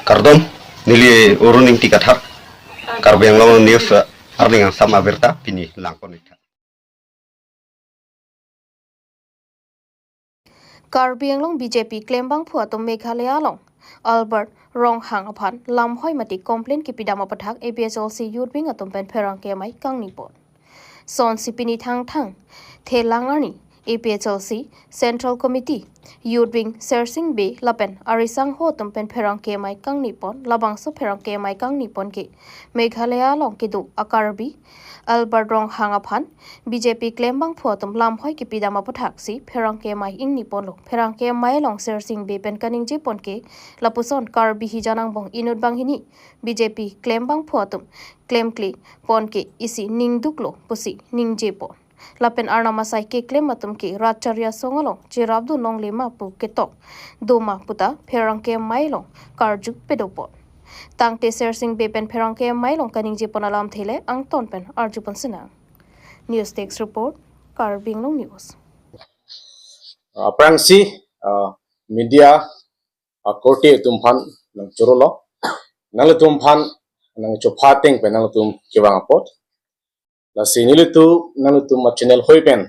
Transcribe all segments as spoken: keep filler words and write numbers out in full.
Kardom, neli Arun Ingti Kathar, Karbi Anglong News, eh, arni angsam abirta pini langpon-ik tha. Karbi Anglong B J P klembangphu atum Meghalaya along Albert Ronghang aphan lamhoi mate complaint kipidam aputhak A P H L C Youth Wing atum pen pherangke amei kangnipon. Sonsi pini Thangthang thelang arni A P H L C Central Committee, Youth Wing Sersing Bey lapen arisangho atum pen pherangke amei kangnipon, labangso pherangke amei kangnipon ke Meghalaya along kedo a-Karbi Albert Ronghang aphan B J P klembangphu atum lamhoi kipidam aputhaksi pherangke amei ingniponlo. Pherangke amei along Sersing Bey pen kaningjepon ke lapuson Karbi hijan angbong inut banghini B J P klembangphu atum klemklepon ke isi ningduklo pusi ningjepon. Lapen arnam asai keklem atum ke rat chari asong along cherapdun longle ma pu ketok doma puta pherangke amei along karju pedopon. Tangte Sersing Bey pen pherangke amei along kaningjepon alamthe le angton pen arjupon sinang. News Desk Report, Karbi Anglong News. Aphrangsi, ah, media, ah, korte atum aphan nangchorolo. Nanglitum aphan nangchopha ateng pen nanglitum kevang apot. Lasi nelitum nanglitum a-channel hoi pen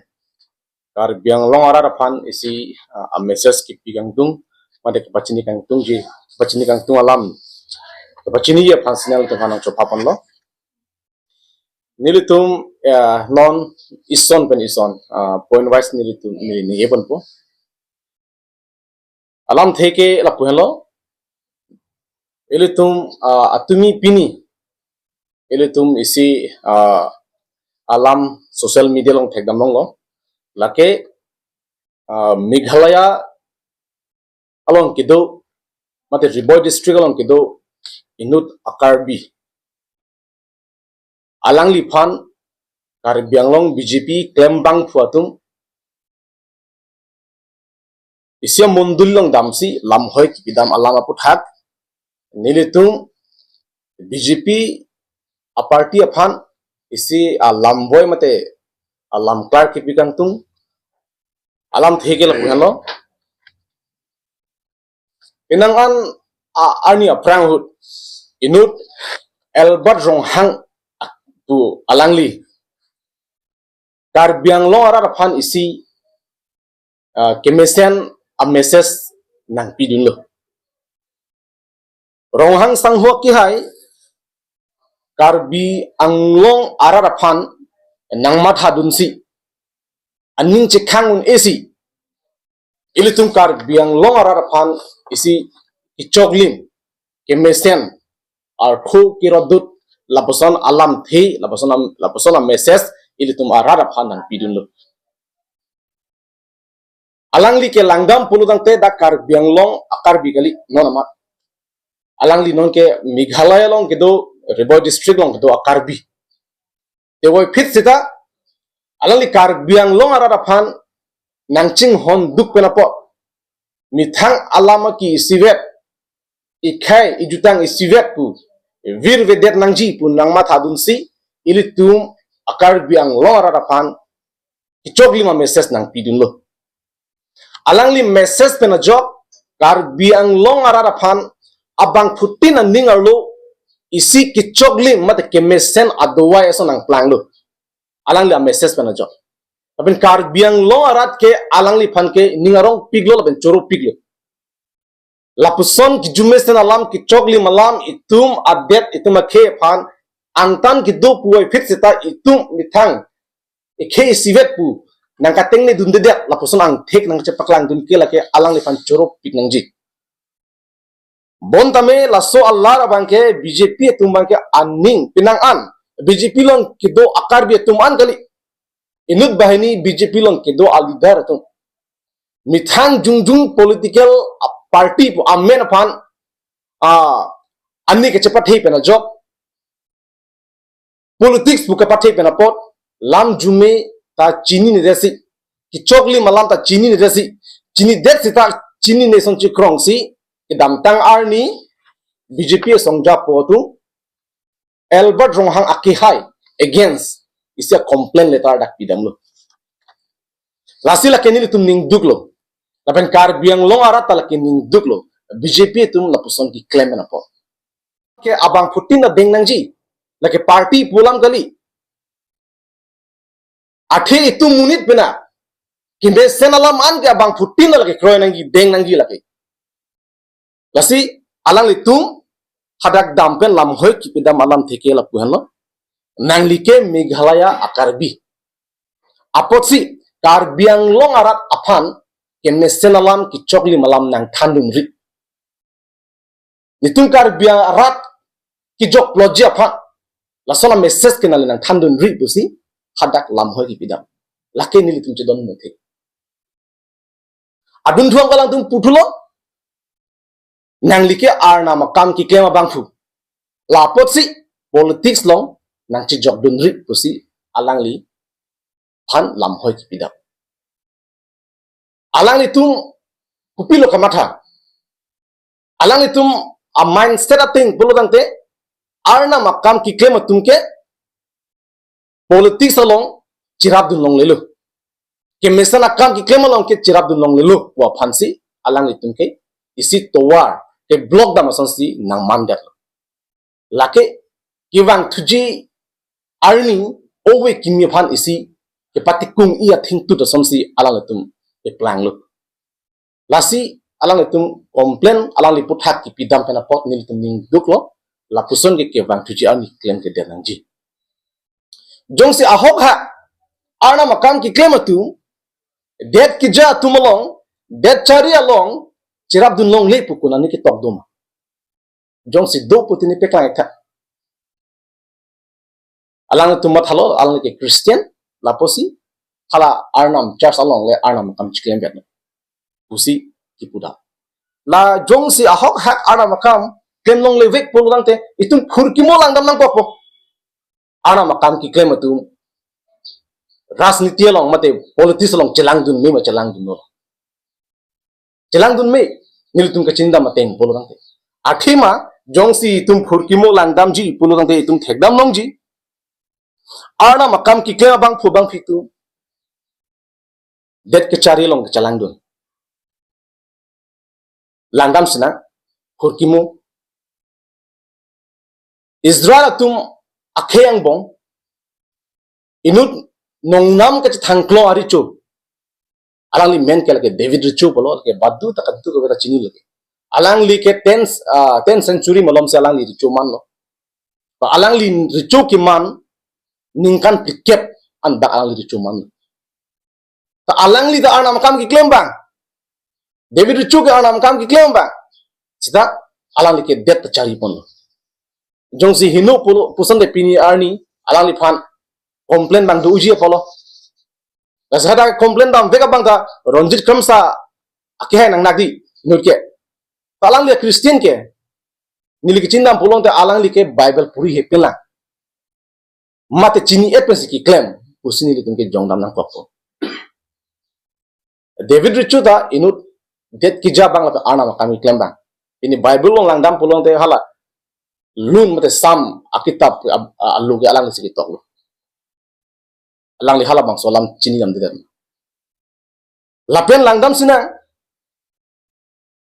Karbi Anglong arat aphan isi, ah, a-message kipi kangtung, mate kepachini kangtungji, kepachini kangtung alam, kepachiniji aphansi nanglitum aphan nangchophaponlo. Nelitum, eh, non ison pen ison, ah, point wise nelitum neli ningjeponpo. Alamthe ke lapu henlo. Ilitum, ah, atumi pini ilitum isi, ah, alam social media along thekdam longlo. Lake, ah, Meghalaya along kedo, mate Ri Bhoi District along kedo inut a-Karbi, alangliphan Karbi Anglong B J P klembangphu atum isi amondoli along damsi lamhoi kipidam alam aputhak nelitum B J P a-party aphan isi alamvoi mate alamklar kipi kangtung. Alamthe ke lapu henlo. Penang an, a, arni aphrang ahut inut Albert Ronghang pu alangli Karbi Anglong arat aphan isi, ah, kemesen a-message nangpidunlo. Ronghang sangho akehai Karbi Anglong arat aphan nangmathadunsi, aning chekhang un-esi, ilitum Karbi Anglong arat aphan isi kechoklim, kemesen, artho kerodut, lapuson alamthe, lapuson am-, lapuson a-message ilitum arat aphan nangpidunlo. Alangli ke langdam pulo tangte dak Karbi Anglong a-Karbi kali, non amat. Alangli nonke Meghalaya along kedo, Ri Bhoi District along kedo a-Karbi. Tevoiphit seta, alangli Karbi Anglong arat aphan nangchinghonduk pen apot, methang alam aki isivet, ikhai ijutang isivet pu virvedet nangji pu nangmathadunsi, ilitum a-Karbi Anglong arat aphan kechoklim a-message nangpidunlo. Alangli message pen ajok Karbi Anglong arat aphan abangphutin aning arlo isi kechoklim mate kemesen adovai ason nangplanglo. Alangli a-message pen ajok. Lapen Karbi Anglong arat ke alangliphan ke ning arongpiklo lapen choropiklo. Lapuson kejumesen alam, kechoklim alam, itum adet, itum akhei aphan angtan kedo puvoiphit seta itum methang ikhei isivet pu nangkatengnedundedet, lapuson angthek nangchepaklangdun ke lake alangliphan choropik nangji. Bonta me laso alar abangke B J P atum abangke aning penang an, B J P along kedo a-Karbi atum an kali, inut banghini B J P along kedo a-leader atum, methang jongjong political party pu amen aphan, ah, ani kachepathe pen ajok, politics pu kapathe pen apot, lam arjume ta chininedetsi, kechoklim alam ta chininedetsi, chinidet seta chinine asonsi krongsi, kedamtang arni B J P asong japo atum Albert Ronghang akehai against isi a-complaint letter dak pidamlo. Lasi lake nelitum ningduklo. Lapen Karbi Anglong arat ta lake ningduklo. B J P atum lapuson keklem pen apot. Ke abangphutin ta deng nangji. Lake party pu alam kali. Athe itum monit pen a kemesen alam an ke abangphutin ta lake kroi nangji, deng nangji lake. Lasi alanglitum hadak dam pen lamhoi kepidam alam theke lapu henlo. Nangli ke Meghalaya a-Karbi. Apotsi Karbi Anglong arat aphan kemesen alam, kechoklim alam nangthandunri. Netum Karbi arat kejok plotji aphan lason a-message ke nangli nangthandunri pusi hadak lamhoi kepidam. Lake nelitum chedon muthe. Adun thuang kalangtum puthulo, nangli ke Arnam akam keklem abangphu. Lapotsi politics along nangchejokdunri pusi alangliphan lamhoi kepidam. Alanglitum kopilo kamatha? Alanglitum a-mindset ateng pulo tangte, Arnam akam keklem atum ke politics along cherapdun longlelo. Kemesen akam keklem along ke cherapdun longlelo pu aphansi alanglitum ke isi tovar ke block dam asonsi nangmandetlo. Lake kevangthuji arni ove kimi aphan isi kepatikung-i athengtut asonsi alanglitum keplanglo. Lasi alanglitum complain, alangli aputhak kepidam pen apot nelitum ning duklo, lapuson ke kevangthuji arni klem kedet nangji. Jongsi ahok ha Arnam akam keklem atum, det keja atum along, det chari along cherapdun longle pu konatne ketok doma? Jongsi do pu tini peklang tha. Alangtum mathalo, alang ke Christian, lapusi hala Arnam church along le Arnam akam cheklemvek pusi kepudam. La jongsi ahok hak Arnam akam klem longlevek pulo tangte, itum phurkimo langdam nangkokpo. Arnam akam keklem atum rajniti along mate politics along chelangdun me ma chelangdunlo? Chelangdun me, nelitum kachinidam ateng pulo tangte. Athema jongsi itum phurkimo langdamji pulo tangte itum thekdam longji, Arnam akam keklem abangphu bangphi atum det kechari along kachelangdun. Langdam sinang, phurkimo. Israel atum akhei angbong inut nongnam kachethangklong arecho. Alangli men ke lake David Recho pulo, lake badu ta kadu ke beta chini lake. Alangli ke ten, ah, ten century malomsi alangli recho manlo. Ba alangli recho keman ningkan phlikep an dak alangli recho manlo. Ta alangli ta Arnam akam keklem abang. David Recho ke Arnam akam keklem abang. Seta alangli ke det ta chariponlo. Jongsi heno pulo puson te pini arni alangliphan complain abang do-uji apotlo. Lasi hadak complain damvek abang ta Ranjit Kramsa akehai nangnakdi inut ke. Ta alangli Christian ke, neli kachinidam pulo tangte alangli ke Bible puri hepenlang mate chini-et pensi keklem pusi nelitum ke jongdam nangkokpo. David Recho ta inut det keja abang lapen Arnam akam keklem abang. Pini Bible along langdam pulo tangte hala Lun mate Psalm akitap a-, a-, alo ke alanglisi ketoklo. Alangli halabangso alam chinidamdedet. Lapen langdam sinang,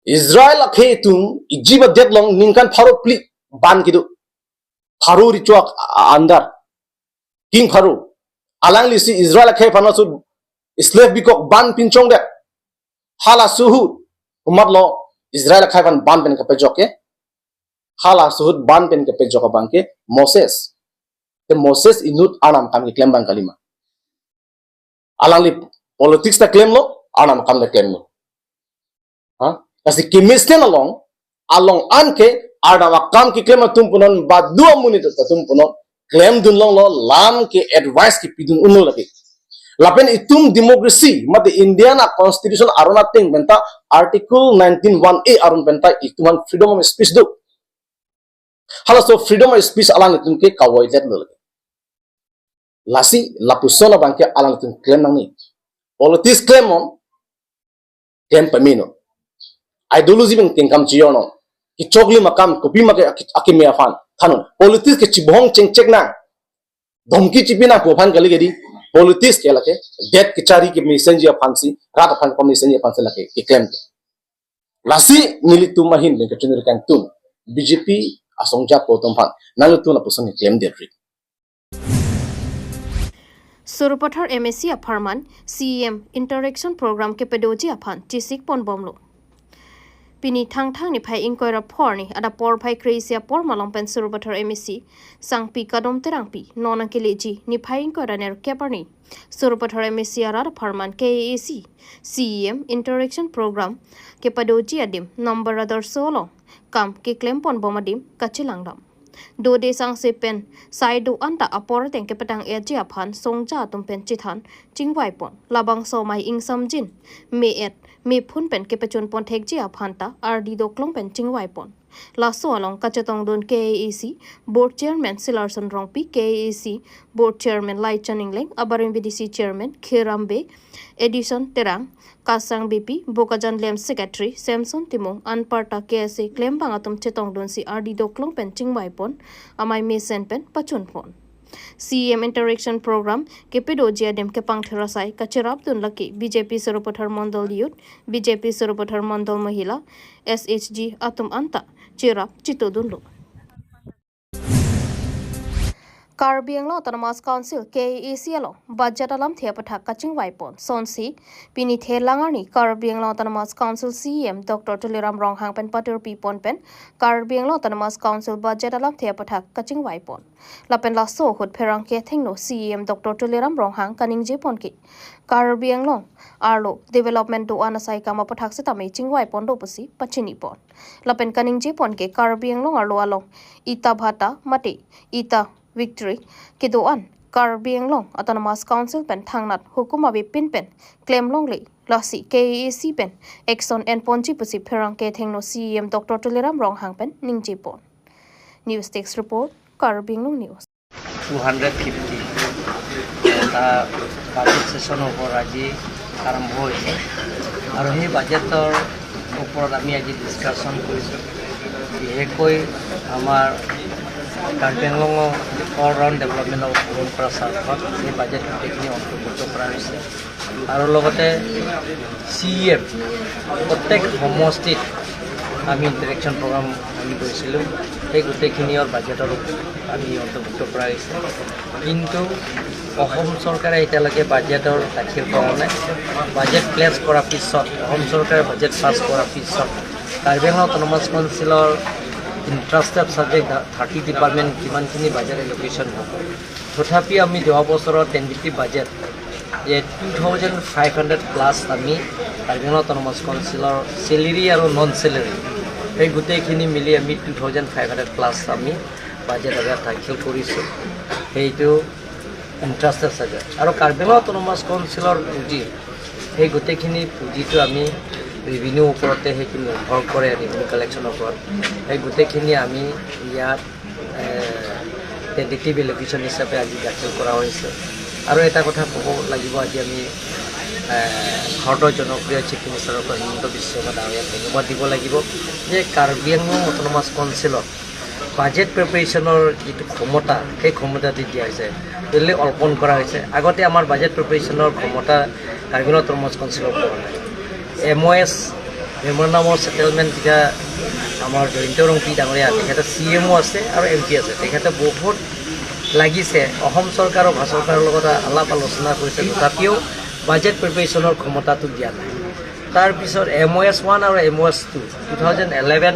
Israel akhei atum Egypt adet along ningkan pharo phli ban kedo. Pharo recho a-, a-, andar. King Pharo. Alanglisi Israel akhei aphan laso slave bikok ban pinchongdet. Halaso ahut komatlo Israel akhei aphan ban pen kapejok ke? Halaso ahut ban pen kapejok abang ke Moses. Te Moses inut Arnam akam keklem abang kalima? Alangli politics ta klemlo, Arnam akam ta klemlo. Ha? Lasi kemesen along, along an ke Arnam akam keklem atum punon, badu amonit atum punon klemdun longlo, lam ke advice kepidun unlo lake. Lapen itum democracy, mate Indian a-constitution aron ateng penta, Article nineteen one A aron penta itum aphan freedom of speech do. Halaso freedom of speech alanglitum ke kavoidetlo lake. Lasi lapuson abang ke alanglitum klem nangne. Politics klemnon, klem pamenon. Ideology pen kengkam chejornon. Kechoklim akam kopima ke ake-, akeme aphan thannon. Politics ke chibohong chengchek nang, dhomki chipi nang pu aphan kali ke di. Politics ke lake det kechari kemesenji aphansi, rat aphan kemesenji aphansi lake keklem. Lasi nelitum ahin pen kachinir kangtung B J P asong japo atum aphan nanglitum lapuson klemdet ri. Sarupathar M A C apharman C E M Interaction Program kepadoji aphan chisik ponbomlo. Pini Thangthang niphai ingkoi ra pho arni adap porphai kre-isi apor malom pen Sarupathar M A C Sangpi Kadom Terangpi non nangkeleji niphai ingkoi ra nerkep arni Sarupathar M A C arat apharman K A A C C E M Interaction Program kepadoji adim number ador so along kam keklem ponbom adim kachelangdam. Dode sangse pen sai do-an ta apor ateng kepatang-etji aphan songja atum pen chethan chingvai pon. Labangso amei ingsamjin me-et mephun pen kepachun pon thekji aphan ta ardi doklong pen chingvai pon. Laso along kachetongdun K A A C Board Chairman Silarson Rongpi, K A A C Board Chairman Laichan Engleng, abarim B D C Chairman Kheram Bey, Edison Terang, Kasang B P, Bokajan Lem Secretary Samson Timung, anparta K S A klembang atum chetongdunsi ardi doklong pen chingvai pon, amei mesen pen pachun pon. C E M Interaction Program kepadoji adim kepangthir asai kacherapdun lake B J P Sarupathar Mondol Youth, B J P Sarupathar Mondol Mahila, S H G atum anta cherap chitodunlo. Karbi Anglong Autonomous Council, K A A C along budget alamthe aputhak kachingvai pon. Sonsi pini Thelang arni Karbi Anglong Autonomous Council C E M Doctor Tuliram Ronghang pen patur pi pon pen Karbi Anglong Autonomous Council budget alamthe aputhak kachingvai pon. Lapen laso ahut pherangke athengno C E M Doctor Tuliram Ronghang kaningje pon ke Karbi Anglong arlo development do-an asai kam aputhak setame chingvai pon do pusi pachini pon. Lapen kaningje pon ke Karbi Anglong arlo along Ita Bhata mate Ita Victory kedo-an Karbi Anglong Autonomous Council pen thangnat hukum avepin pen klem longle, lasi K A A C pen action en ponji pusi pherangke athengno C E M Doctor Tuliram Ronghang pen ningje pon. News Desk Report, Karbi Anglong News. Two hundred fifty এটা budget ছেছনৰ ওপৰত আজি আৰম্ভ হৈছে আৰু সেই বাজেটৰ ওপৰত আমি আজি ডিছকাশ্যন কৰিছোঁ। বিশেষকৈ আমাৰ কাৰ্বি আংলঙৰ অল ৰাউণ্ড ডেভেলপমেণ্টৰ পূৰণ কৰা স্বাৰ্থত এই বাজেট গোটেইখিনি অন্তৰ্ভুক্ত কৰা হৈছে আৰু লগতে চি ই এম প্ৰত্যেক সমষ্টিত আমি ইণ্টাৰেকশ্যন প্ৰগ্ৰাম আমি কৰিছিলোঁ, সেই গোটেইখিনিৰ বাজেটৰ আমি অন্তৰ্ভুক্ত কৰা হৈছে। কিন্তু অসম চৰকাৰে এতিয়ালৈকে বাজেটৰ দাখিল কৰা নাই। বাজেট প্লেচ কৰাৰ পিছত, অসম চৰকাৰে বাজেট পাছ কৰাৰ পিছত কাৰ্বি আংলং অট'নমাছ কাউন্সিলৰ ইণ্টাৰেষ্টেড ছাবজেক্ট থাৰ্টি ডিপাৰ্টমেণ্ট কিমানখিনি বাজেট এল'কেশ্যন হ'ব, তথাপি আমি যোৱা বছৰৰ টেণ্টেটিভ বাজেট যে two thousand five hundred plus আমি কাৰ্বি আংলং অট'নমাছ কাউন্সিলৰ চেলেৰী আৰু নন চেলেৰী সেই গোটেইখিনি মিলি আমি two thousand five hundred plus আমি বাজেট এটা দাখিল কৰিছোঁ। সেইটো ইণ্টাৰেষ্টেড ছাবজেক্ট আৰু কাৰ্বি আংলং অট'নমাছ কাউন্সিলৰ পুঁজি, সেই গোটেইখিনি পুঁজিটো আমি ৰেভিনিউৰ ওপৰতে সেইটো নিৰ্ভৰ কৰে, ৰেভিনিউ কালেকশ্যনৰ ওপৰত। সেই গোটেইখিনি আমি ইয়াত টেণ্টেটিভ এল'কেশ্যন হিচাপে আজি দাখিল কৰা হৈছে। আৰু এটা কথা ক'ব লাগিব, আজি আমি এ, ভাৰতৰ জনপ্ৰিয় চিফ মিনিষ্টাৰ ডক্টৰ হিমন্ত বিশ্ব শৰ্মা ডাঙৰীয়াক ধন্যবাদ দিব লাগিব যে কাৰ্বি আংলং অট'নমাছ কাউন্সিলত বাজেট প্ৰিপেৰেশ্যনৰ যিটো ক্ষমতা, সেই ক্ষমতাটো দিয়া হৈছে, ৰেলৱে অৰ্পণ কৰা হৈছে। আগতে আমাৰ বাজেট প্ৰিপেৰেশ্যনৰ ক্ষমতা কাৰ্বি আংলং অট'নমাছ কাউন্সিলৰ পৰা নাই। M O' S memorandum of settlement, যেতিয়া আমাৰ জয়ন্ত ৰংপি ডাঙৰীয়া, তেখেতে চি ই এম অ' আছে আৰু এম পি আছে, তেখেতে বহুত লাগিছে, অসম চৰকাৰ আৰু ভাৰত চৰকাৰৰ লগত আলাপ আলোচনা কৰিছে, তথাপিও বাজেট প্ৰিপেৰেশ্যনৰ ক্ষমতাটো দিয়া নাই। তাৰপিছত এম অ' এছ ওৱান আৰু M O' S two, two thousand eleven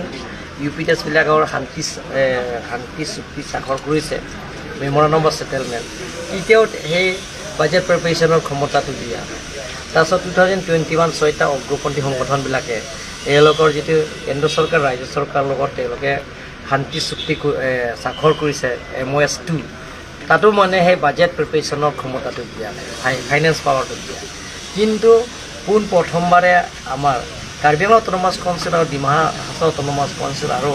U P টেছবিলাকৰ শান্তি চ-, এ, শান্তি চুক্তি স্বাক্ষৰ কৰিছে, মেমৰেণ্ডাম অফ ছেটেলমেণ্ট, তেতিয়াও সেই বাজেট প্ৰিপেৰেশ্যনৰ ক্ষমতাটো দিয়া নাই। তাৰপিছত টু থাউজেণ্ড টুৱেণ্টি ওৱান ছয়টা উগ্ৰপন্থী সংগঠনবিলাকে এওঁলোকৰ যিটো কেন্দ্ৰ চৰকাৰ, ৰাজ্য চৰকাৰৰ লগত তেওঁলোকে শান্তি চুক্তি ক-, এ, স্বাক্ষৰ কৰিছে, এম অ' এছ টু, তাতো মানে সেই বাজেট প্ৰিপেৰেশ্যনৰ ক্ষমতাটো দিয়া নাই, ফাই-, ফাইনেন্স পাৱাৰটো দিয়া। কিন্তু পোন প্ৰথমবাৰে আমাৰ কাৰ্বি আংলং অট'নমাছ কাউন্সিল আৰু ডিমা হাছাও অট'নমাছ কাউন্সিল আৰু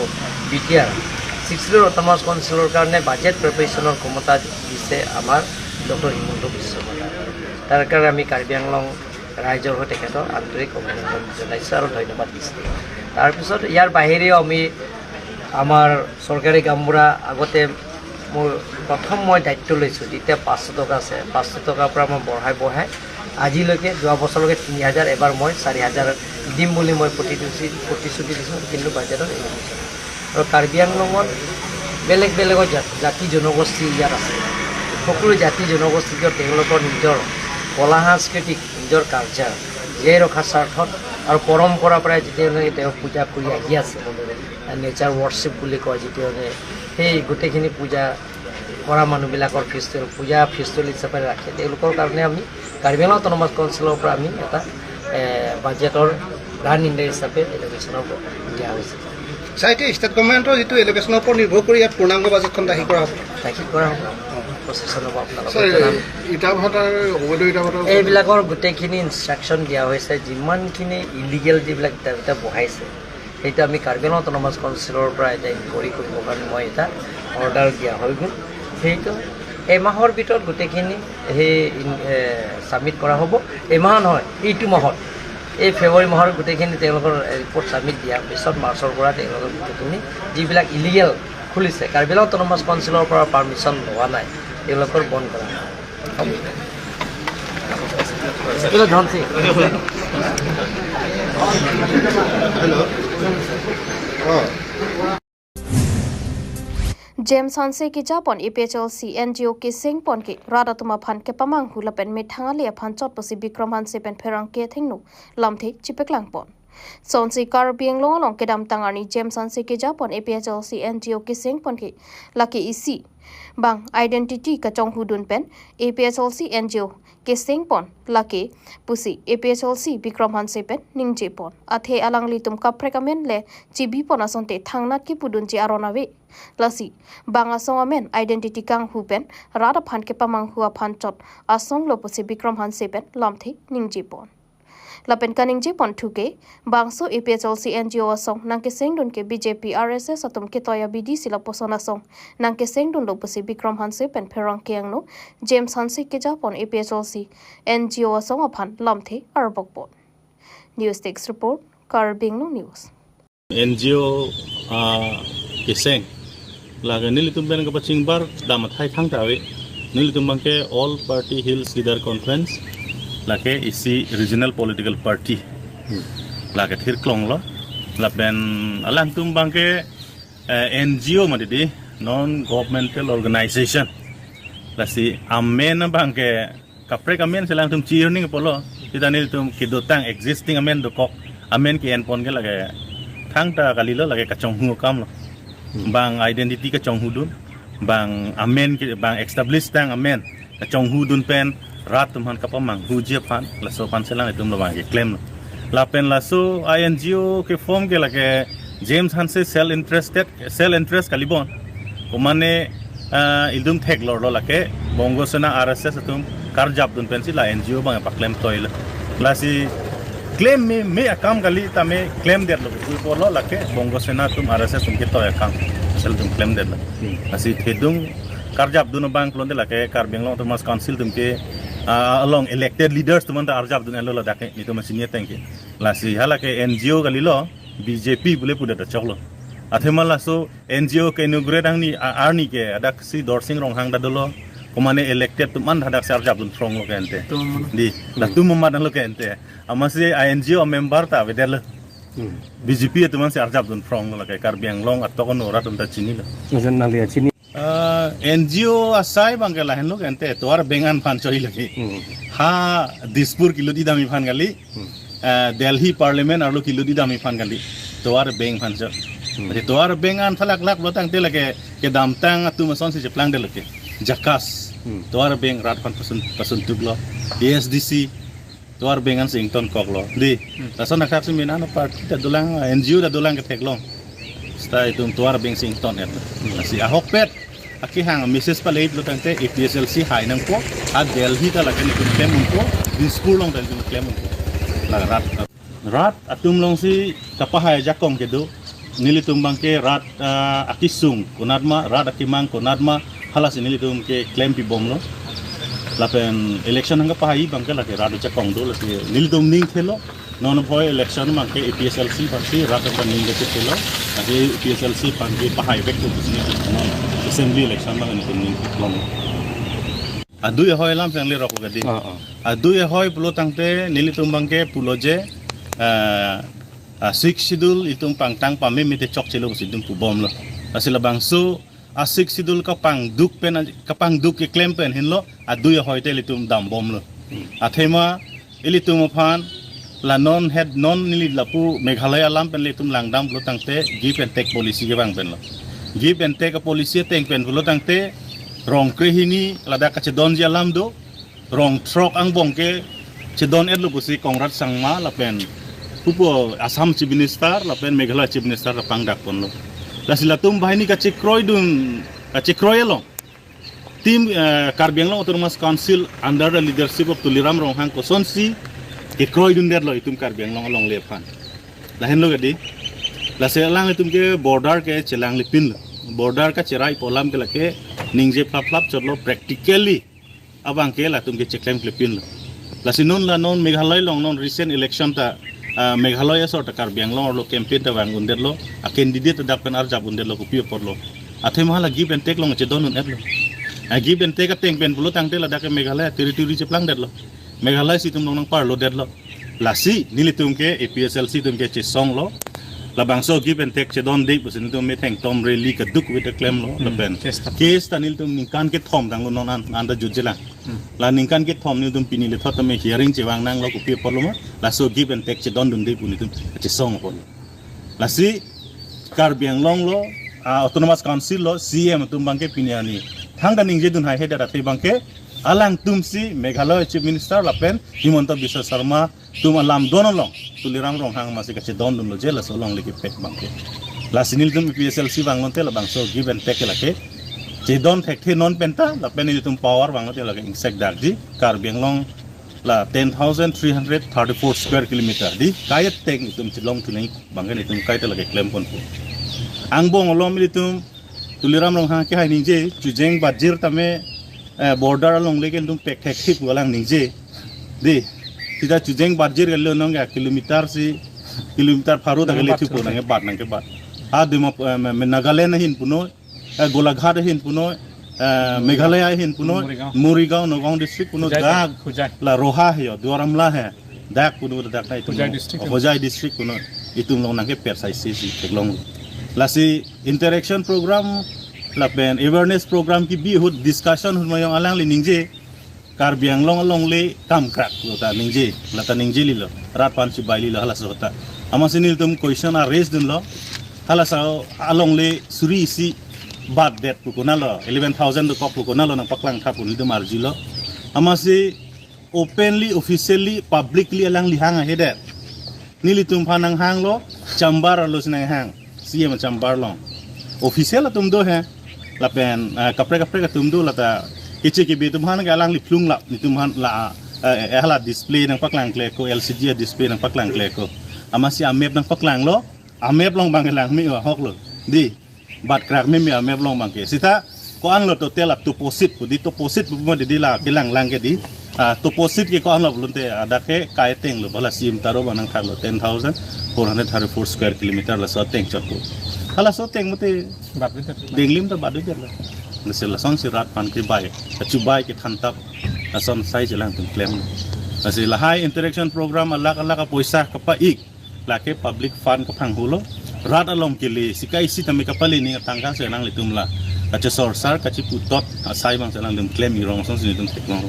বি টি আৰ, ছিক্স শ্বিডিউল অট'নমাছ কাউন্সিলৰ কাৰণে বাজেট প্ৰিপেৰেশ্যনৰ ক্ষমতা দিছে আমাৰ ডক্টৰ হিমন্ত বিশ্ব শৰ্মাই। তাৰ কাৰণে আমি কাৰ্বি আংলং ৰাইজৰ হৈ তেখেতক আন্তৰিক অভিনন্দন জনাইছোঁ আৰু ধন্যবাদ দিছোঁ। তাৰপিছত ইয়াৰ বাহিৰেও আমি আমাৰ চৰকাৰী গাঁওবুঢ়া, আগতে মোৰ প্ৰথম মই দায়িত্ব লৈছোঁ, তেতিয়া পাঁচশ টকা আছে, পাঁচশ টকাৰ পৰা মই বঢ়াই বঢ়াই আজিলৈকে, যোৱা বছৰলৈকে তিনি হাজাৰ, এবাৰ মই চাৰি হাজাৰ দিম বুলি মই প্ৰতিশ্ৰুতি প্ৰতিশ্ৰুতি দিছোঁ, কিন্তু বাজেটত এৰি দিছোঁ। আৰু কাৰ্বি আংলঙত বেলেগ বেলেগৰ জাত- জাতি জনগোষ্ঠী ইয়াত আছে। সকলো জাতি জনগোষ্ঠীয়ে তেওঁলোকৰ নিজৰ কলা সংস্কৃতিক, নিজৰ কালচাৰ জীয়াই ৰখাৰ স্বাৰ্থত আৰু পৰম্পৰাৰ পৰাই যিটো তেওঁলোকে তেওঁ পূজা কৰি আহি আছে, নেচাৰ ৱৰ্শ্বিপ বুলি কয় যিটো, মানে সেই গোটেইখিনি পূজা কৰা মানুহবিলাকৰ ফেষ্টিভেল, পূজা ফেষ্টিভেল হিচাপে ৰাখে। তেওঁলোকৰ কাৰণে আমি কাৰ্বি আংলং অট'নমাছ কাউন্সিলৰ পৰা আমি এটা, এ, বাজেটৰ গ্ৰাণ্ট ইন দ্য হিচাপে এল'কেশ্যনৰ দিয়া হৈছে। ছাৰ, এতিয়া ষ্টেট গভৰ্ণমেণ্টৰ যিটো এল'কেশ্যনৰ ওপৰত নিৰ্ভৰ কৰি ইয়াত পূৰ্ণাংগ বাজেটখন দাখিল কৰা হ'ব। দাখিল কৰা হ'ব। প্ৰচেছন হ'ব আপোনালোকক ছাৰ, জনাম। ইটা ভাটাৰ, অবৈধ ইটা ভাটাৰ ওপৰত এইবিলাকৰ গোটেইখিনি ইনষ্ট্ৰাকশ্যন দিয়া হৈছে। যিমানখিনি ইলিগেল যিবিলাক ইটা ভাটা বহাইছে, সেইটো আমি কাৰ্বি আংলং অট'নমাছ কাউন্সিলৰ পৰা এতিয়া ইনকুৱাৰী কৰিবৰ কাৰণে মই এটা অৰ্ডাৰ দিয়া হৈ গ'ল। সেইটো এমাহৰ ভিতৰত গোটেইখিনি সেই ইন- এ, ছাবমিট কৰা হ'ব। এমাহ নহয়, এইটো মাহত, এই ফেব্ৰুৱাৰী মাহৰ গোটেইখিনি তেওঁলোকৰ ৰিপৰ্ট ছাবমিট দিয়াৰ পিছত মাৰ্চৰ পৰা তেওঁলোকৰ গোটেইখিনি যিবিলাক ইলিগেল খুলিছে, কাৰ্বি আংলং অট'নমাছ কাউন্সিলৰ পৰা পাৰ্মিশ্যন লোৱা নাই, তেওঁলোকৰ বন্ধ কৰা হ'ব। এইটো ধন Singh. James Hanse kejapon A P H L C N G O kesengpon ke rat atum aphan kepamanghu lapen methang ale aphan chot pusi Bikram Hanse pen pherangke athengno lamthe chipeklangpon. Sonsi Karbi Anglong along kedamtang arni James Hanse kejapon A P H L C N G O kesengpon ke lake isi bang identity kachonghudun pen A P H L C N G O kesengpon lake pusi A P H L C Bikram Hanse pen ningjepon. Athe alanglitum kaprek amen le chibipon asonte thangnat kepudunji aron ave. Lasi bang asong amen identity kanghu pen rat aphan kepamanghu aphan chot asong lo pusi Bikram Hanse pen lamthe ningjepon. Lapen kaningjepon thuke, bangso A P H L C N G O asong nangkesengdun ke B J P R S S atum ketoi abidi si lapuson asong nangkesengdunlo pusi Bikram Hanse pen pherangke angno James Hanse kejapon A P H L C N G O asong aphan lamthe arbokpon. News Desk Report, Karbi Anglong News. N G O, ah, keseng lake nelitum pen kapachingbar dam athai thangta ave. Nelitum abangke All Party Hills Leader Conference, lake isi regional political party, lake thirklonglo. Lapen alangtum abangke, eh, N G O mati di, non governmental organization. Lasi amen abangke kaprek amen si alangtum chi-earning pulo. Sita nelitum kedotang existing amen dokok amen ke-enpon ke lake thangta kalilo, lake kachonghu akamlo. Hmm. Bang identity kachonghudun, bang amen ke, bang establish tang amen kachonghudun pen rat atum aphan kapamanghuji aphan, laso aphan si alanglitum labang keklemlo. Lapen laso a N G O ke form ke lake James Hanse self interested, self interest kalibon. Komane, ah, ilitum theklorlo lake Bongo Sena R S S atum karjapdun pensi la N G O abang paklem toilo. Lasi klem me, me akam kali tame klemdetlo. Pulo lake Bongo Sena atum R S S atum ketoi akam. Sel atum klemdetlo. Hmm. Lasi thedung karjapdun abang pulote lake Karbi Anglong Autonomous Council atum ke, ah, along elected leaders atum anta arjapdun enlo ladak ke, nelitum machine tangke. Lasi halake N G O kalilo, B J P pule pudet choklo. Athema laso N G O ke-inaugurate angni a-, arni ke hadaksi Dorsing Ronghang ta dolo. Komane elected atum an hadaksi arjapdun phronglo ke ante. Tum. Di, hmm, latum amat lo ke ante. Amatsi a N G O member ta avedetlo. Hmm. B J P atum ansi arjapdun phronglo ke Karbi Anglong atok ono rat atum ta chinilo. Majan nangli chini. Ah, N G O asai abangke lahenlo ke ante, tovar bank an aphan choi lagi. Hmm. Ha Dispur kelut idam aphan kali. Hmm. Ah, Delhi Parliament arlo kelut idam aphan kali. Tovar bank aphan choi. Hmm. Jadi tovar bank an thalak lak pulo tangte lake kedamtang atum asonsi cheplangdetlo ke. Jakas. Hmm. Tovar bank rat aphan pasun, pasuntuklo. A S D C. Tovar bank ansi ingtonkoklo. Di, hmm, lason akhak si min ano party ta dolang, N G O ta dolang ketheklong. Sita itum tovar bank si ington-et. Hmm. Lasi ahokpet akehang message palei pulo tangte A P H L C hai nangpo, a Delhi ta lake nelitum klem unpo, Dispur along ta nelitum klem unpo. La rat, rat atum alongsi kapahai ajakong kedo. Nelitum abangke rat, ah, akesung konatma, rat akemang konatma, halasi nelitum ke klempibomlo. Lapen election hang kapahai abangke lake rat ajakong do, lake nelitum ning thelo. Non aphi election abangke A P H L C aphansi rat aphan ning kachethelo. Lake A P H L C aphan kepahai vek pusi nelitum non assembly election abang nelitum ning long. Adui ahoi alam si nanglirok lagi di. Ah, ah. Adui ahoi pulo tangte nelitum abangke pulo je ah, ah, Sixth Schedule itum pangtang pameme te chokchelo pusi itum pubomlo. Lasi labangso a-Sixth Schedule kapangduk pen, kapangduk keklem pen henlo adui ahoi te ilitum dambomlo. Athema ilitum aphan la non het non neli lapu Meghalaya alam pen ilitum langdam pulo tangte give and take policy kevang penlo. Give and take policy ateng pen pulo tangte rong krehini ladak kachedonji alam do, rong throk angbong ke chedon-etlo pusi Conrad Sangma lapen pupo Assam Chief Minister lapen Meghalaya Chief Minister ta pangdak ponlo. Lasi latum banghini kachekroi dun, kachekroi along team, eh, Karbi Anglong Autonomous Council under the leadership of Tuliram Ronghang kosonsi kekroi dundetlo itum Karbi Anglong alongle aphan. Lahenlo kadi. Lasi alanglitum ke border ke chelanglipinlo. Border kacherai pu alam ke lake ningje phlap phlap chotlo, practically abang ke latum ke cheklem klepinlo. Lasi non la non Meghalaya along non recent election ta, ah, Meghalaya asor ta Karbi Anglong arlo campaign ta vang undetlo, a-candidate ta dak pen arjap undetlo kopi aporlo. Athema hala give and take along chedon un-etlo. A-give and take ateng pen pulo tangte ladak ke Meghalaya territory cheplangdetlo. Meghalaya si itum along nangparlodetlo. Lasi nelitum ke A P H L C atum ke chesonglo. Labangso give and take chedonde pusi nelitum metheng tom rally kaduk vete klemlo. Hmm. Lapen case ta, case ta nelitum ningkan kethom tanglo non an, anta jutjelang. Hmm. La ningkan kethom nelitum pini lethot tame hearing chevang nanglo kopi aporlo ma. Laso give and take chedondunde pu nelitum chesong aporlo. Lasi Karbi Anglong lo, ah, Autonomous Council lo, C M atum abangke pini arni thangta ningjedun haihedet athe abangke alangtumsi Meghalaya Chief Minister lapen Himanta Biswa Sarma atum alamdon along Tuliram Ronghang amatsi kachedondunlo je laso alongle kepek abangke. Lasi nelitum A P H L C vanglote labangso give and take lake chedon thekthe non penta lapen nelitum power vanglote lake ingsekdakji. Karbi Anglong la ten thousand three hundred thirty-four square kilometer di kaiteng itum chelongthu nangji abangke nelitum kaita lake klemponpo. Angbong along nelitum Tuliram Ronghang kehai ningje, chujeng batjir tame, eh, border alongle ke nelitum pek thekthe pu alang ningje. Di, sita chujeng batjir kali lo nong ya kilometer si, kilometer pharo ta kali thupo nangkebat, nangkebat. Ha Dima, eh, me, me Nagaland ahin punoi, eh, Golaghat ahin punoi, eh, Meghalaya ahin punoi, Morigaon. Morigaon, Nagaon district punoi, Hojai, dak Hojai. La Roha he yo, Duar Amla he, dak punoi dak na itum Hojai district. Hojai district punoi, itum along nangkeper sai si si theklong. Lasi interaction program lapen awareness program kebi ahut discussion ahut mayong alangli ningje Karbi Anglong alongle kam krak lo ta ningje, lata ningje lilo, rat aphan chibai lilo halaso ta. Amatsi nelitum question a-raise dunlo, halaso alongle suri isi batdet pu konatlo, eleven thousand dokok pu konatlo nangpaklang tha pu nelitum arjulo. Amatsi openly, officially, publicly alangli hang ahedet. Nelitum aphan nanghanglo, chamber arlo si nanghang, C M chamber along. Official atum do he, lapen, ah, kaprek kaprek atum do lata, keche kebe atum aphan ke alangli phlung lap, nelitum aphan la, eh, eh, hala display nangpaklangkle ko, L C D a-display nangpaklangkle ko. Amatsi a-map nangpaklanglo, a-map along abang langme-o ahoklo. Di, bat krak meme a-map along abangke. Sita ko-anlo total a-toposit pu di, toposit pu mo di, di la kelang lang ke di. Ah, toposit ke ko-anlo pulote, ah, dak ke kaitenglo, bala C M taro abang nangthaklo, ten thousand four hundred thirty-four square kilometer laso ateng chotpo. Halaso ateng mate bat bidar. Denglim ta bat bidar la. Lasi lasonsi rat aphan kebai, kachibai kethan tap, lason sai si alangtum klem. Lasi lahai interaction program alak alak apoisa kapa-ik, lake public fund kaphanghulo, rat along kele, sika isi tame kapale ning atangka si alanglitum la kachesorsar, kachiputot asai abang si alanglitum klem irong asonsi nelitum theklong.